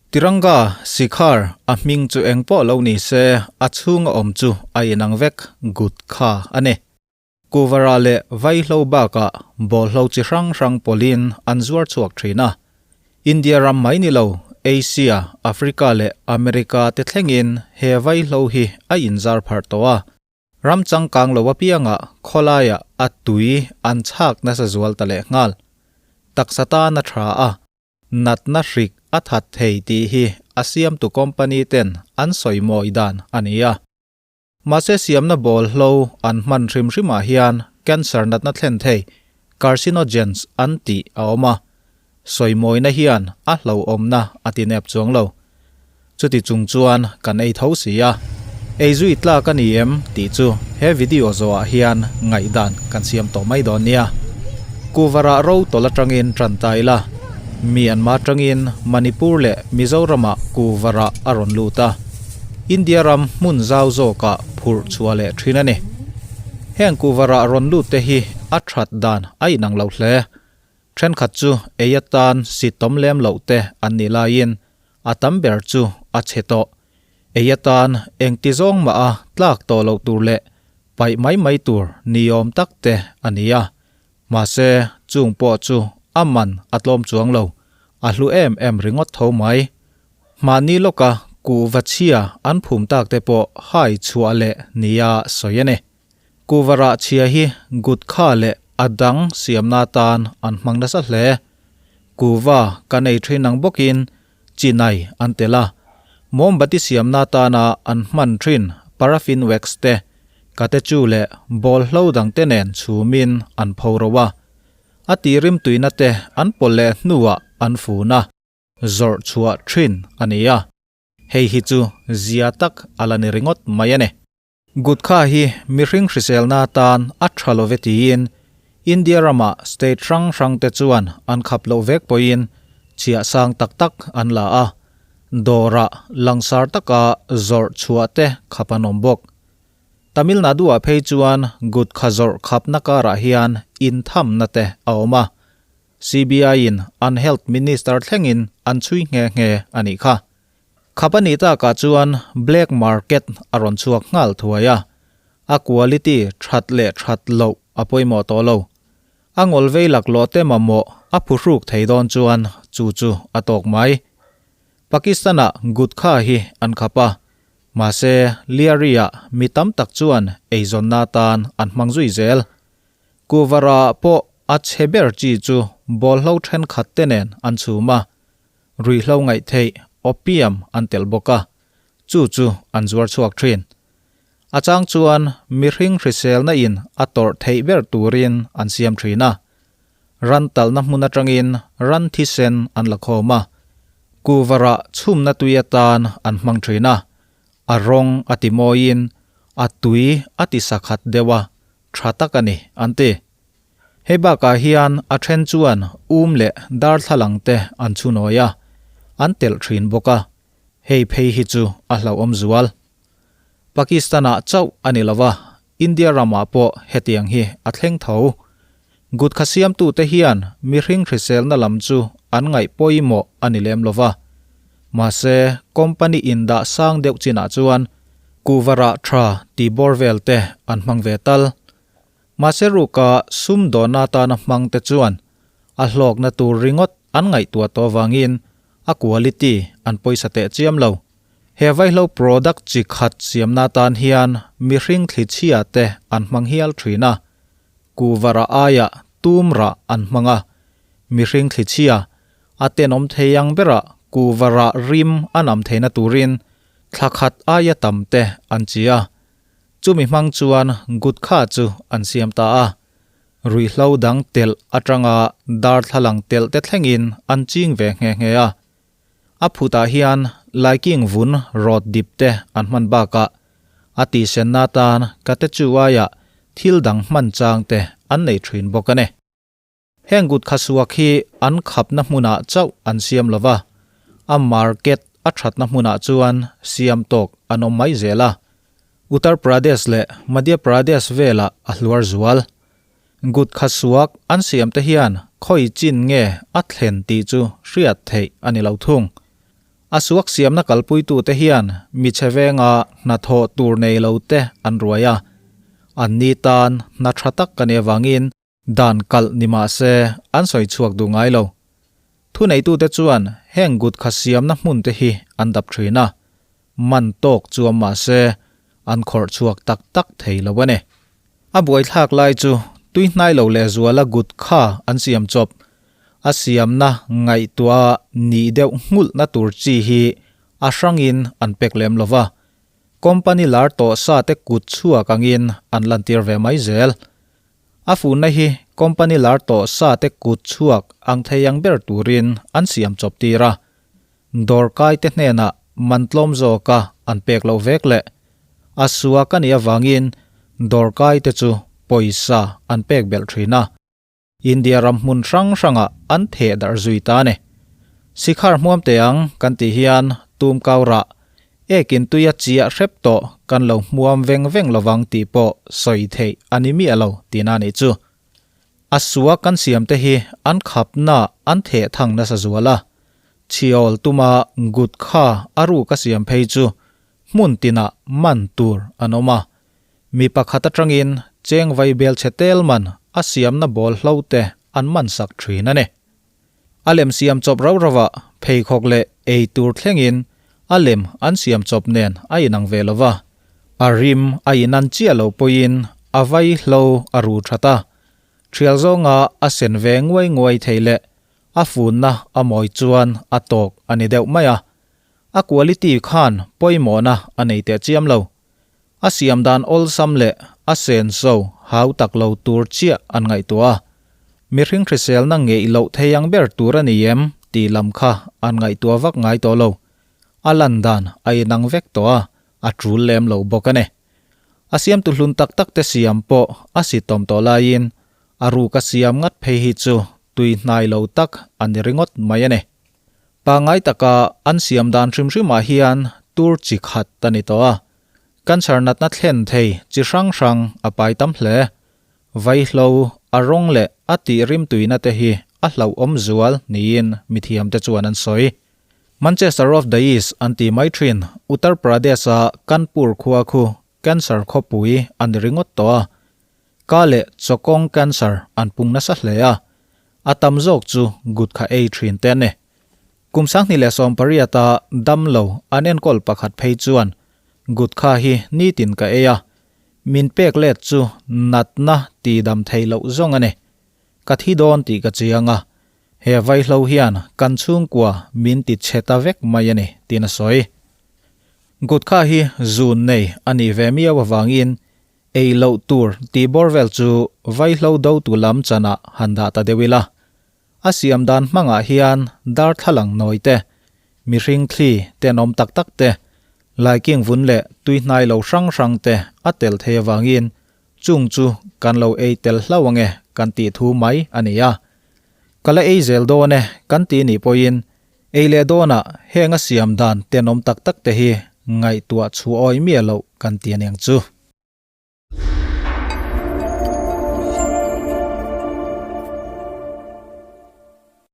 Tiranga, Sikhar, a hming chu eng pawh lo ni se, a chhunga awm chu a inang vek, Gutkha a ni. Kuvara leh vaihlo bakah bawlhlo chi hrang hrang pawlhin an zuar chhuak thin a. India ram mai ni lo, Asia, Africa leh America te thlengin he vaihlo hi a inzar pharh tawh a. Ram changkang lo apiangah khawlaiah a tui an chhak nasa zual ta leh nghal. Taksa tan a tha a, natna hrik a that thei tih hi a siamtu company ten an sawi mawi dan a ni a. Mahse siamna bawlhlo an hman hrim hrimah hian cancer natna thlen thei carcinogens an tih a awm a, sawimawina hian a hlauhawmna a ti nep chuang lo. Chuti chung chuan kan ei tho si a, ei zui tlak a ni em tih chu he video zawhah hian ngaihdan kan siam tawh mai dawn nia. Kuvarah ro tawlh atangin tan ta ila, Myanmar atangin Manipur leh Mizoramah kuvarah a rawn lut a. India ram hmun zau zawkah phurh chhuah leh thin a ni. Heng kuvarah rawn lut te hi a that dan a inang lo hle. Thenkhat chu ei atan si tawm lem loh te an nih laiin a tam ber chu a chhe tawh. Ei atan engti zawng mah a tlak tawh loh tur leh paih mai mai tur niawm tak te a ni a. Mahse chung pawh chu a man a tlawm chuang lo, a hlu em em ringawt tho mai. Mahni lawka kuhva chhia an phum tak te pawh hai chhuah leh nia sawi a ni. Kuhva rah chhia hi gutkha leh a dang siamna atan an hmang nasa hle. Kuhva kan ei thin ang bawkin chinai an tel a, mawmbati siamna atana an hman thin paraffin wax te, katechu leh bawlhlo dangte nen chhumin an pho ro a. A tihrim tuina te an pawlh leh hnuah an fun a. Zawrh chhuah thin a ni a, hei hi chu zia tak a la ni ringawt mai a ni. Gutkha hi mihring hriselna atan a tha lo ve tiin India rama state hrang hrang te chuan an khap loh vek pawhin chhiah sang tak tak an la a, dawrah langsar taka zawrh chhuah te khap an awm bawk. Tamil Nadu-ah phei chuan Gutkha zawrh khapna karah hian inthamna te a awm a, CBI-in an Health Minister thlengin an chhui nghe nghe a nih kha. Khap a nih takah chuan black market a rawn chhuak nghal thuai a, a quality that leh that loh a pawimawh tawh lo. A ngawl vei laklawh te mamawh a phuhruk thei dawn chuan chu chu a tawk mai. Pakistan-ah Gutkha hi an khap a, mahse Lyari-ah mi tam tak chuan eizawnna atan an hmang zui zel. Kuvara pawh a chhe ber chi chu bawlhlo thenkhat te nen an chhum a, ruihhlo ngaihtheih opium an telh bawk a, chu chu an zuar chhuak thin. A chang chuan mihring hriselna in a tawrh theih ber turin an siam thin a, ran talna hmun atangin ran thisen an la khawm a, kuvara chhumna tui atan an hmang thin a, a rawng a ti mawiin a tui a ti sakhat deuh a, tha tak a ni, an ti. Hei bakah hian a then chuan um leh darthlalang te an chhunawi a, an telh thin bawk a, hei phei hi chu a hlauhawm zual. Pakistan-ah chauh a ni lo va, India ramah pawh hetiang hi a thleng tho. Gutkha siamtute hian mihring hriselna lam chu an ngaih pawimawh a ni lem lo va. Mahse, company indah sang deuh chinah chuan kuhva rah tha tih bawr vel te an hmang ve tal. Mahse ruka sum dawhna atana hmang te chuan a hlawkna tur ringawt an ngaihtuah tawh avangin a quality an pawisa teh chiam lo. He vaihlo product chi khat siamna atan hian mihring thli chhia te an hmang hial thin a. Kuhva rah aiah tum rah an hmang a, mihring thli chhia a tenawm thei ang berah kuhva rah rim a nam theihna turin thla khat aia tam te an chi a. Chumi hmang chuan gutkha chu an siam ta a. Ruihhlo dang telh atanga darthlalang telh te thlengin an ching ve nghe nghe a. A phutah hian laiking vun rawt dip te an hman bakah a tihsenna atan katechu aiah thil dang hman chang te an nei thin bawk a ni. Heng kut khasuak hi an khapna hmunah chauh an siam lo va, a market a thatna hmunah chuan siam tawk an awm mai zel a. Uttar Pradesh leh Madhya Pradesh velah a hluar zual. Gut khasuak an siam te hian khawi chin nge a thlen tih chu hriat theih a ni lo thung. A suak siamna kalpuitute hian mi chhe venga hnathawh tur nei lo te an ruai a, an ni tan hna tha tak ka nih avangin dan kalh ni mah se an sawi chhuak duh ngai lo. Thuneitute chuan heng gutkha siamna hmun te hi an dap thin a, man tawk chuam mah se an khawrh chhuak tak tak thei lo a ni. A buaithlak lai chu tui hnai lo lehzuala gutkha an siam chawp. A siamna ngaihtuah nih deuh nghulhna tur chi hi a hrangin an pek lem lo va, company lar tawh sa te kut chhuak angin an lantir ve mai zel. A funna hi company lar tawh sa te kut chhuak ang thei ang ber turin an siam chawp tir a, dawrkai te hnenah man tlawm zawka an pek loh vek leh a suak a nih avangin dawrkai te chu pawisa an pek belh thin a. India ram hmun hrang hrangah an theh darh zui ta a ni. Sikhar hmuam teh ang kan tih hian tum kau rah, ekin tui a chiah hrep tawh kan lo hmuam veng veng lovang tih pawh sawi theih a ni miah lo tihna a nih chu. A sua kan siam te hi an khapna an theh thang nasa zual a, chhiawl tuma gut kha a ruk a siam phei chu hmun tinah man tur an awm a, Mi pakhat atangin cheng vai bel chhe tel man a siamna bawl hlo te an man sak thin a ni. A lem siam chawp rau rauah pheikhawk leh ei tur thlengin a lem an siam chawp nen a inang ve lo va, a rim a inan chiah lo pawhin a vai hlo a ru that a, thial zawnga a sen ve nguai nguai thei leh a funna a mawi chuan a tawk a ni deuh mai a, a quality khan pawimawhna a nei teh chiam lo. A siam dan awlsam leh a senso hau tak lo tur chiah an ngaihtuah a, mihring hriselna ngeih loh thei ang ber tur a ni em tih lam kha an ngaihtuah vak ngai tawh lo. A lan dan a inang vek tawh a, a tul lem lo bawk a ni. A siamtu hlun tak tak te siam pawh a sitawm tawh laiin a ruk a siam ngat phei hi chu tui hnai lo tak a ni ringawt mai a ni. Pangngai taka an siam dan hrim hrimah hian tur chi khat a ni tawh a, cancer natna thlen thei chi hrang hrang a pai tam hle. Vaihlo, a rawng leh a tih rimtuina te hi a hlauhawm zual niin mithiamte chuan an sawi. Manchester of the East an ti mai thin, Uttar Pradesh-a Kanpur khua khu cancer khawpui a ni ringawt tawh a, Ka leh chawkawng cancer an pung nasa hle a, a tam zawk chu gutkha ei thin te an ni. Kum 2018 a dam lo an enkawl pakhat phei chuan gutkha hi nitin ka ei a, min pek let chu natna ti dam thei loh zawng a ni. Ka thi dawn tih ka chiang a, he vaihlo hian kan chhungkua min ti chhe ta vek mai a ni tiin a sawi. Gutkha hi zun nei a nih ve miau avangin Ei loh tur tih bawr vel chu vaihlo do tu lam chanah han dah ta deuh ila. A siam dan hmangah hian darthlalang nawi te, mihring thli tenawm tak tak te, laiking vun leh tui hnai lo hrang hrang te a tel thei avangin chung chu kan lo ei tel hlauh ange kan tih thu mai a ni a. Ka la ei zel dawn e kan tih nih pawhin ei leh dawnah heng a siam dan tenawm tak tak te hi ngaihtuah chhuah awih miah loh kan ti aniang chu.